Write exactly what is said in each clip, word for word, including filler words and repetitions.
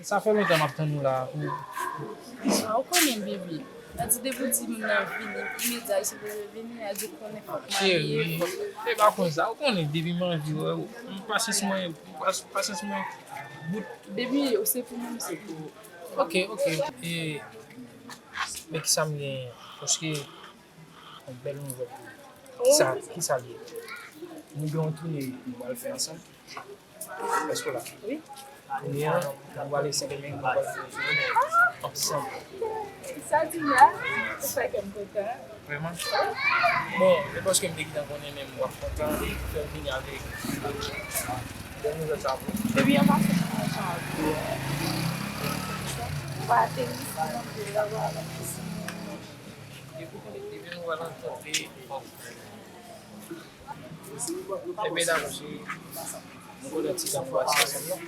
Sa fè lontan m ap tann ou la pou... Ah, ou konnen, baby. Nan di depi w di moun nan vini, imedya li sipoze vini, a di konnen fòk marye, fòk... Cheri, e pa konsa, ou konnen depi m anvi wè w, m pasyans mwen, m pas-, pasyans mwen bout. Baby, ou se pou mwen, m se pou ou. Ok, ok. E, men kisa m genyen? Paske yon bèl nouvèl pou ou. Kisa, kisa l ye? Nou gen yon toune nou pral fè ansanm. Èske w la? Wi. Kounye a, nou prale Sendomeng, nou pral fè yon toune ansanm. Sa di la, ou fè kè m kontan. Vrèman? Bon, e paske m te gentan konnen menm w ap kontan, fè m vini avèk bèl nouvèl sa pou ou. Epi an pasan, kòman sa ap ye? Ou pa ateri si mande la, wala. Depi w konekte, men nou wè l antre. Ebyen, dakò, se nou konn ti tan fwa ti ansanm, non?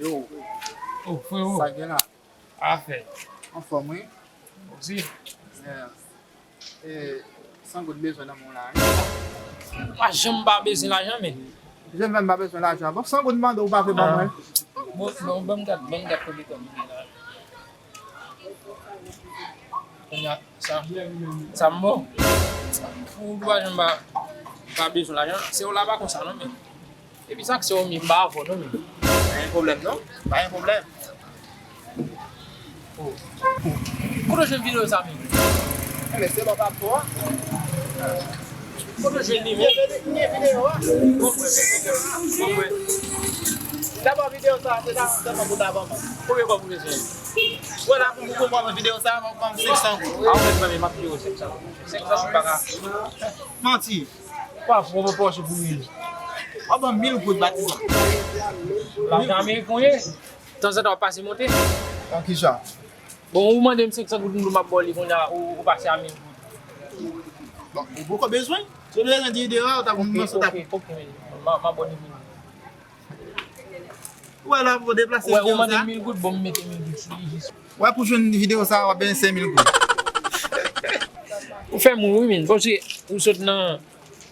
Yo. Oh, frero. Sa gen la? Afè. Anfòm, wi. Osi. Yeah. E, san goud bezwen nan men w la, wi. Pa janm pa bezwen lajan, men. Jan m pa bezwen lajan. Bon, san goud m mande w, ou pa vle ban mwen. Bon, bon, ban m gad, ban m gad konbyen tan m gen la. Kounye a, sa, sa m bon. Ou pa janm pa, pa bezwen lajan. Se w la pa konsa, non, men. Epi sa k se w menm, m pa avè w non, men. Pa gen pwoblèm, non. Pa gen pwoblèm. Oh. Kote w jwenn videyo sa menm? Enben, se lè w pa fò a. Kote w jwenn li menm? M gen videyo a. Bon, mwen, bon, mwen. Dabò videyo sa, se ta, sèlman pou ta ban mwen. Konbyen kòb ou bezwen? Wè la, pou, pou, pou mwen videyo sa, mwen ban m senk san goud. A, ou mèt ban m, m ap peye w senk san goud. Senk san goud pa ka. Manti. Pa fò, pa fò, se pou mil. W ap ban m mil goud, patizan. Lajan ameriken w ye? Tanzantan w ap pase monte? An kisa? Bon, ou mande m senk san goud, m di w m ap ba w li kounye a, ou, ou pase a mil goud. Bon, ou poko bezwen? Si w te bezwen di de a, ou ta konn panse w ta... Ok, ok, ok, m, m ap ba w li mil goud. Ou wè la pou deplase videyo sa? Ou mande mil goud, bon, m mete mil goud sou li jis. Ou wè pou jwenn videyo sa, w ap benyen senk mil goud. Ou fè moun wi, men. Paske ou sot nan,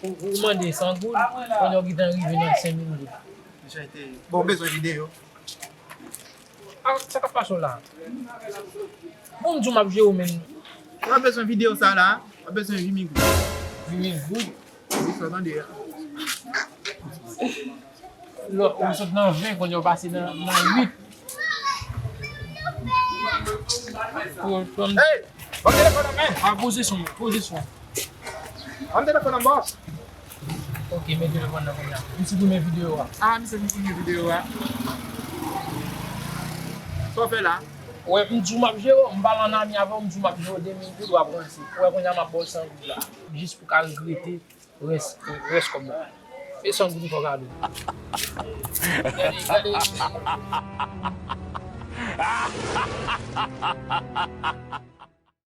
ou, ou mande san goud, kounye a w gentan rive nan senk mil goud. Bon, ou bezwen videyo. Ah, sa k ap pase w la? Bon, m di w m ap jere w, men. Ou pa bezwen videyo sa la, ou pa bezwen uit mil goud. Uit mil goud? Wi, sa w tande a. Lò, ou sot nan ven, kounye a w pase nan, nan uit. Pou, pou... Hey! Ban m telefòn nan men! Ah, poze son, poze son. Ban m telefòn nan, bòs. Ok, men telefòn nan kounye a. M siprimen videyo a. Ah, misye siprimen videyo a. Sa w fè la? Wè, m di w m ap jere w, m pale an ami avè w, m di w m ap jere w de mil goud, w ap ranse. Wè, kounye a m ap ba w san goud la. Jis pou ka regrete rès, rès kòb la. E san goud m fè w kado. Gade, gade.